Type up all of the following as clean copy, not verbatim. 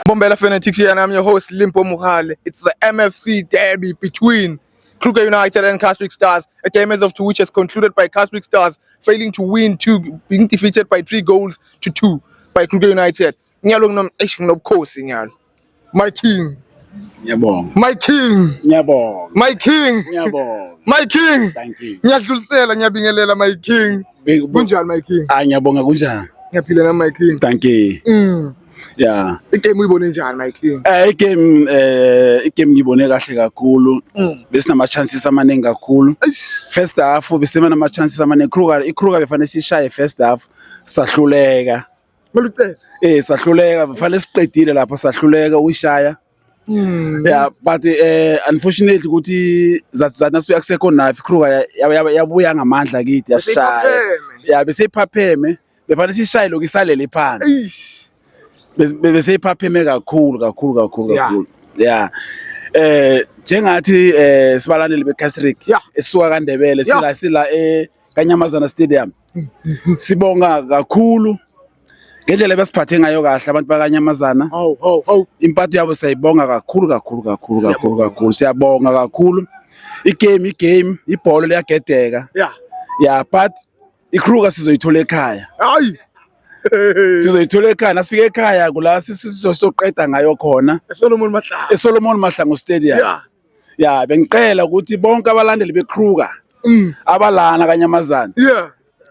Bombela Fanatics here, and I'm your host, Limpo Muhale. It's the MFC derby between Kruger United and Casric Stars, a game as of two which has concluded by Casric Stars failing to win two, being defeated by 3 goals to 2 by Kruger United. Nyalo nginom eish nginobukhosi nyalo. My king, Ngiyabonga. My king, Ngiyabonga. My king, Ngiyabonga. My king. Thank you. Ngiyadlulisela, ngiyabingelela, my king. Kunjani, my king? Ah, ngiyabonga, kunjani? Ngiyaphila nami, my king. Thank you. Yeah. Igame uyibone njani, my king? Igame ngibone kahle kakhulu. Besinama chances amaningi kakhulu. First half besema nama chances amaningi. Kruger, iKruger befanele sishaye first half, sahluleka. Kumele ucede. Sahluleka, befanele siqedile lapho, sahluleka ukuyishaya. Yeah, but unfortunately ukuthi zathi nasifika second half, iKruger yabuya ngamandla kithi, yashaya. Beseyiphapheme. Ya, beseyiphapheme, befanele sishaye lokhu isalele phansi. Eish. Beseyiphapheme kakhulu kakhulu kakhulu kakhulu. Yeah, njengathi sibalandeli beCasric esisuka kaNdebele, sila Kanyamazana Stadium, sibonga kakhulu ngendlela ebasiphathe ngayo kahle abantu bakanyamazana. Hawu hawu hawu. Impatho yabo siyayibonga kakhulu kakhulu kakhulu kakhulu kakhulu, siyabonga kakhulu. Igame, ibhola liyagedeka. Yeah, but iKruger sizoyithola ekhaya. Hayi. Sizoyithola ekhaya nasifika ekhaya, kula sizoqeda ngayo khona. Solomon Mahlangu. eSolomon Mahlangu Stadium. Ya, bengicela ukuthi bonke abalandeli beKruger abalana kanyamazana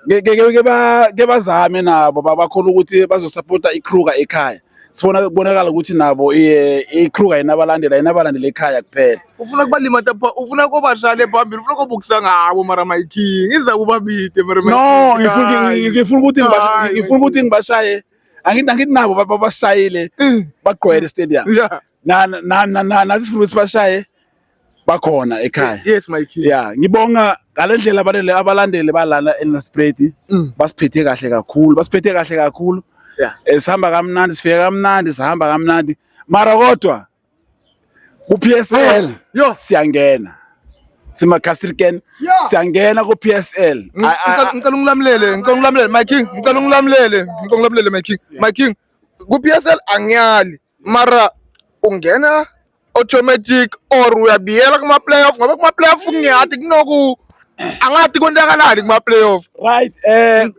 ke bazame nabo bakhona ukuthi bazosupporta iKruger ekhaya. Sibona kubonakala ukuthi nabo iKruger ayinabalandeli, ayinabalandeli ekhaya kuphela. Ufuna kubalimata pha, ufuna kobashale phambili, ufuna kobukisa ngabo, mara my king, iza kubabide, mara my No, king. ngifuna Hayi. ngifuna ukuthi Hayi, ngifuna ukuthi ngibashaye. Angithi nabo bashayile, bagqwele stadium. Na na na na nathi sifuna ukuthi bashaye bakhona ekhaya. Yes, my king. Ya, ngibonga ngale ndlela abalandeli balana eNelspruit basiphethe kahle kakhulu, basiphethe kahle kakhulu. Sihamba kamnandi, sifike kamnandi, sihamba kamnandi, mara kodwa ku PSL Yo. siyangena sima-Casrican. Siyangena ku PSL. Ngicela ungilamulele, ngicela ungilamulele, my king, ngicela ungilamulele, ngicela ungilamulele, my king, my king. Ku PSL angiyali, mara ungena automatic or uyabiyela kuma playoff? Ngoba kuma playoff ngiyathi kunoku angathi kontakalani kuma playoff. Right,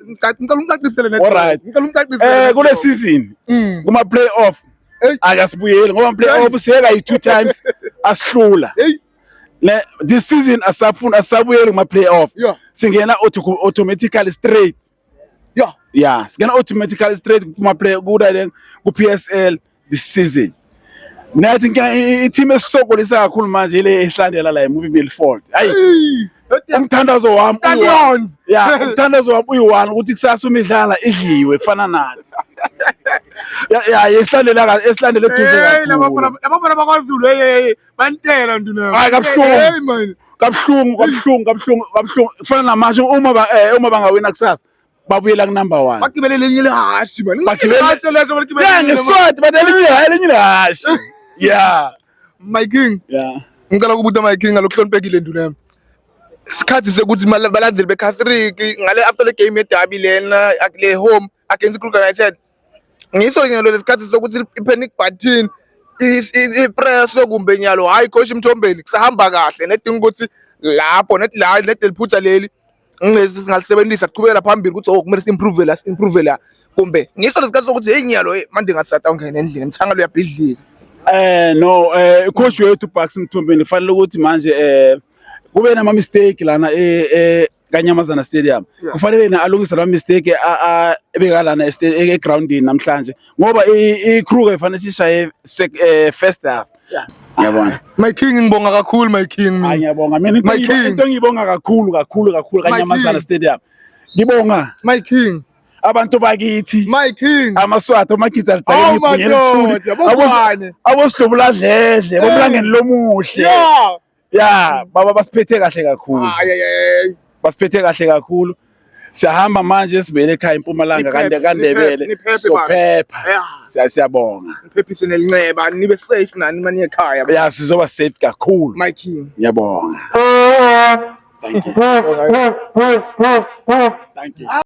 Ngicela ungicacisele net. Alright. Ngicela ungicacisele. Kule season kuma playoff Hey. akasibuyeli, ngoba playoff siyeka yi two times asihlula. Hey. Le this season asafuna, asabuyeli kuma playoff. Singena automatically straight. Yeah, singena automatically straight kuma play ku PSL this season. Nathi i-team esisokolisa kakhulu manje ile ehlandela la eMovie Milford. Hayi, umthandazo wami Stallions. Ya, umthandazo wami uyi-one ukuthi kusasa uma idlala idliwe efana nathi. Ya, esilandela, esilandela eduze Hey, kakhulu. labafana bakwaZulu, hey hey hey, bantela nduna. Hayi, kabuhlungu. Hey man. Kabuhlungu, kabuhlungu, kabuhlungu, kabuhlungu. Kufana namanje uma bangawina kusasa, babuyela ku number 1. Bagibele lenye lihashi, man. Bagibele- Lihashi leso bagibele. Ya, ngeswati but elinye, hayi, elinye lihashi. Yeah. My king. Yeah. Ngicela ukubuta, my king, ngalokuhloniphekile, nduna yami. Sikhathi sekuthi balandzeli beCasric ngale after le game yedabi lena le home against Kruger United. Ngiso ngelo lesikhathi sokuthi i-panic button ipress kumbe nyalo, hayi, coach Mthombeni, kusahamba kahle, nedinga ukuthi lapho net la net liphutha leli ngilesi singalisebenzisa kuchubekela phambili, ukuthi oh, kumele si-improve la, si-improve la, kumbe ngiso lesikhathi sokuthi hey, nyalo, hey manje ngasata ungena endlini, emthangalo uyabhidlika? No, coach wethu Bucks Mthombeni fanele ukuthi manje kube nama mistake lana Kanyamazana Stadium. Kufanele yena alungise lama mistake ebeka lana egroundini namhlanje, ngoba iKruger ifanele sishaye first half. Ngiyabona. My king, ngibonga kakhulu, my king. Hayi, ngiyabonga mina. My king. Into engiyibonga kakhulu kakhulu kakhulu My Kanyamazana king. Stadium. Ngibonga My king. Abantu bakithi. My king. AmaSwati, omagidza. Awu, madoda, bokwane. Abosihlobula dledle bomlangeni lomuhle. Ya, baba, basiphethe kahle kakhulu. Ay ay ay. Basiphethe kahle kakhulu. Siyahamba manje, sibuyele ekhaya eMpumalanga. Niphephe, Kande kaNdebele. Niphephe, baba. Sophepha. Siyabonga. Niphephise nelinceba, nibe safe nani mani ekhaya. Ya, sizoba safe kakhulu. My king. Ngiyabonga, thank you, thank you.